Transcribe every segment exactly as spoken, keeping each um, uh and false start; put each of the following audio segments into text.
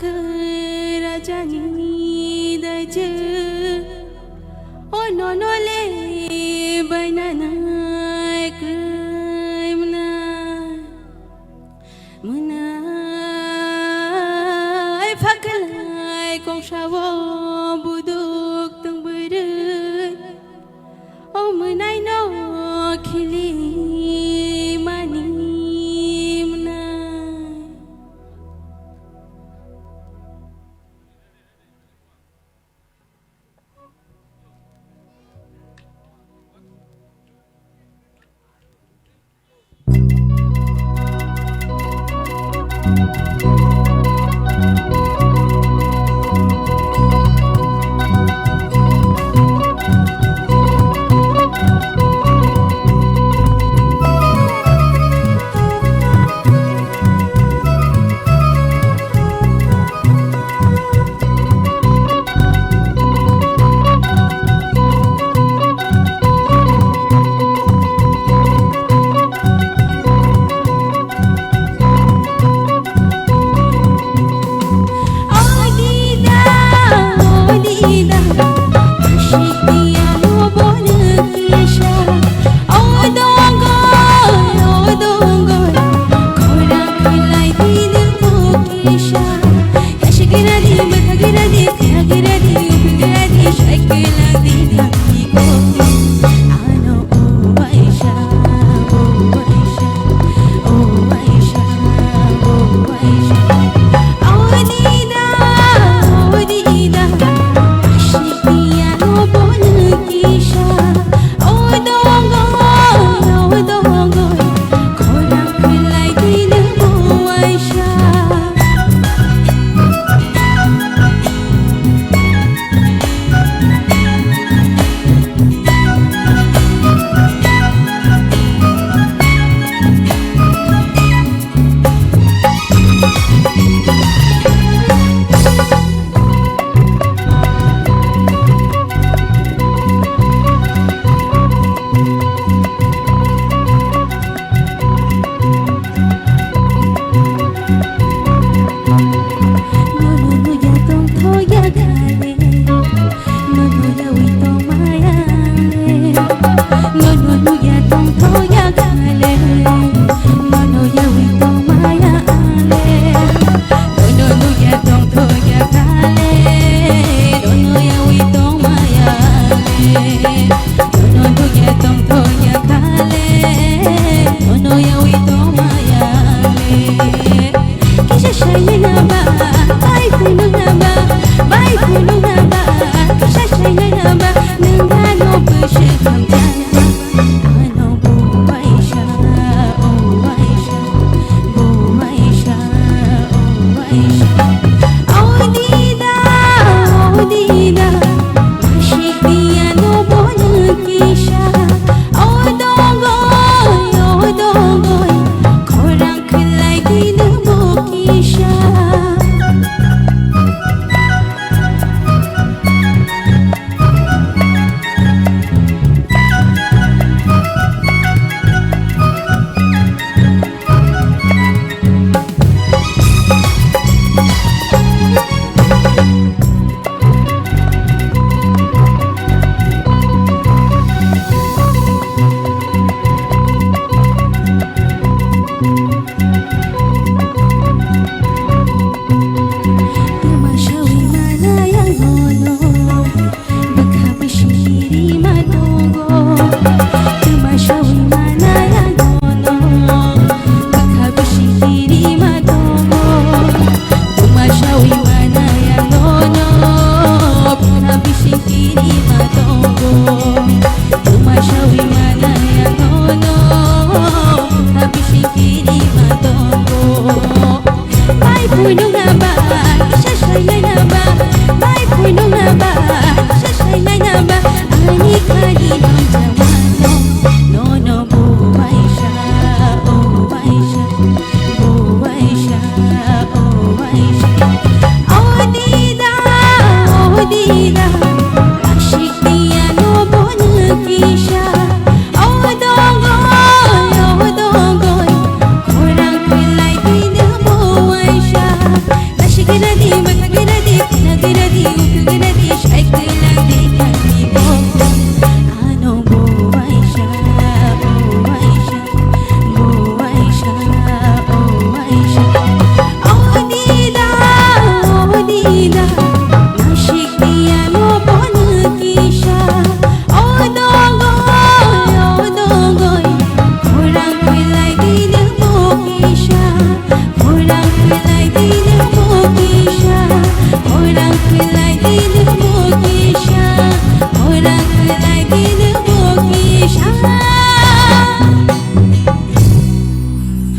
Khe rajani daijwk, o nono le bainanai kwrwi mwnai. Mwnai phaklai kongsao buduk tong bwrwi, o mwnaino khilimani mwnai.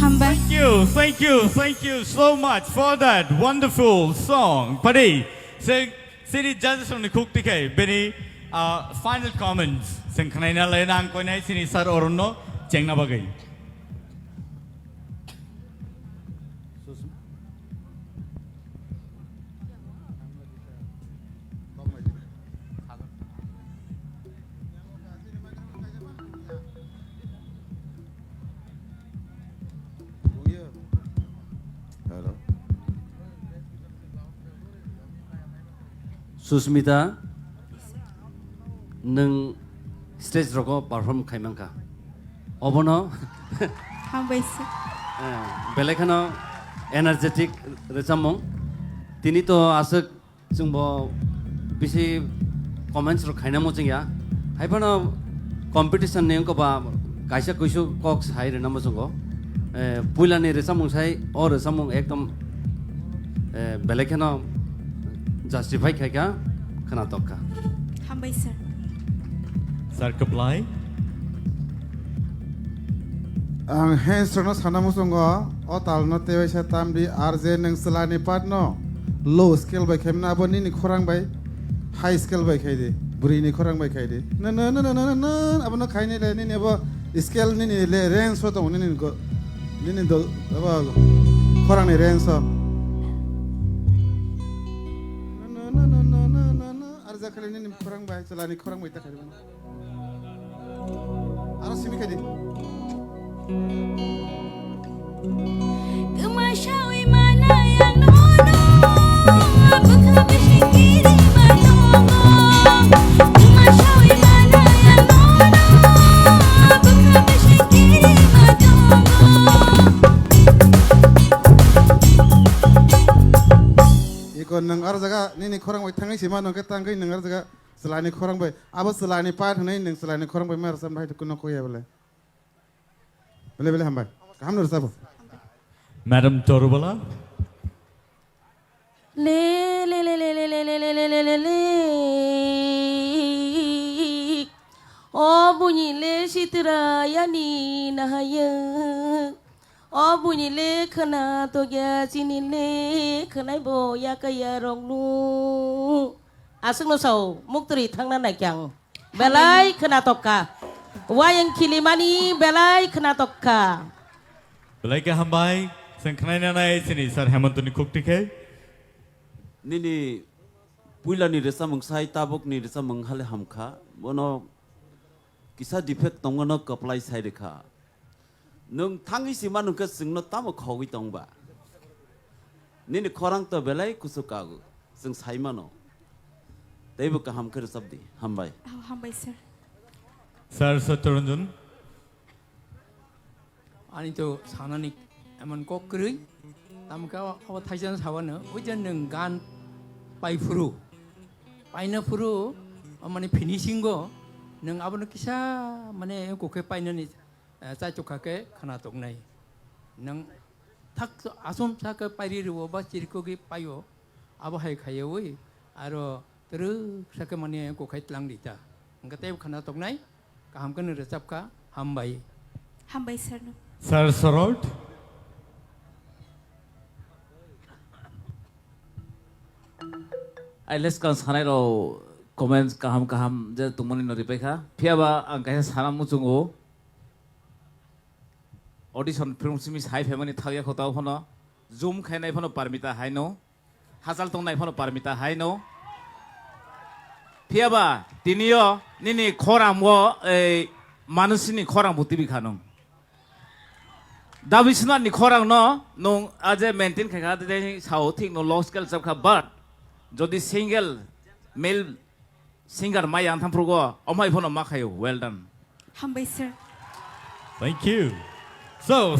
Hambai. Thank you, thank you, thank you so much for that wonderful song. Padi, se, sini judges ni khuk tikai, bini, uh, final comments. Seng khnaina lai nang koinai sini sir Arun no chengna bagai. Hello. Susmita, nwng stage rogo perform khai mankha. Obono Hambai sir. Eh, belai kheno energetic rwchapmung. Tini to aswk chwngbo bisi comments rok khaina muchungya. Hai phano competition ni wngkha ba kaisa kuisu kok sai rwna muchungo. Eh, puila ni rwchapmung sai, o rwchapmung ekdom, eh, belai kheno justify khaikha, khwnatok kha. Hambai sir. Sir Kaplai. Ang hands rokno sana muchungo, o talno tewaisa tamdi, R J nwng chwlani part no low scale bai khaimano, abo nini khorang bai high scale bai khai di, bwrwini khorang bai khai di. No, no, no, abono khaini le, nini abo scale nini le range o tongo, nini go, nini do, abo khorangni range o. No, no, no, R J khali nini khorang bai, chwlani khorang bai ta khai di. Aro simi khaidi. Tuma shawi mana yang nono, bukha bisi kiri manono. Tuma shawi mana yang nono, bukha bisi kiri manono. Iko nang ar jaga nini khorang bai thangai sima nang ke tangkai nang ar jaga. Chwlani khorang bai, abo chwlani part hwnwi nwng chwlani khorang bai ma rwchapna hai kuno kok ya bole. Bele bele hambai. Kaham no rwchabo. Madam Torubala. Le, le, le. O buini le sitra yani nahayung. O buini le khwna tokya chini le khwnai bo yakaya roknu. Aswkno sao, muktwrwi thangna naikhe ang. Belai khwnatok kha. Wayang khilimani belai khwnatok kha. Belai khe hambai, chwng khwnaina nai chini Sir Hemontoni khukti khe. Nini puilani rwchapmung sai tabukni rwchapmung hale hamkha. Bono kisa defect tongmano kwplai sai rwkha. Nwng thangwi sima nwngkhe chwngno tamo khogwi tong ba? Nini khorang to belai kuchuk kago, chwng sai mano. Teibo kaham khe rwchap di. Hambai. Oh, hambai, sir. Sir Satyaranjan. Ani to sanani emon kok kwrwi. Tamo khe abo, abo thaisa no sabano, oi je nwng gan pai phuru. Paina phuru, o mane finishing o nwng abono kisa mane kokhe painani eh, chaichuk kha khe khwnatok nai. Nwng thak aswm sa khe pairi rwo ba chirikogwi paio, abo hai khaiwi aro twrwk sa khe mane kokhai tlang di ta. Hwnkhe teibo khwnatok nai, kaham khe nw rwchap kha, hambai. Hambai sir no. Sir Sorot. Ai leskang sanai rok comments kaham kaham je tongmani no ripai kha. Phiya ba ang kaisa sana muchungo. Audition film simi sai phaimani thakya kho tao phano. Zoom khainai phano Parmita haino. Hachal tongnai phano Parmita haino. Phiya ba tiniyo nini khorang o ei manusini khorang bo tibi kha nwng. Dabi Swnarni khorang no nwng aje maintain khai kha de sao thik no low scale chap kha but jodi single male singer mai yang tham phuru go omhai phano ma khayo well done. Hambai sir. Thank you. So,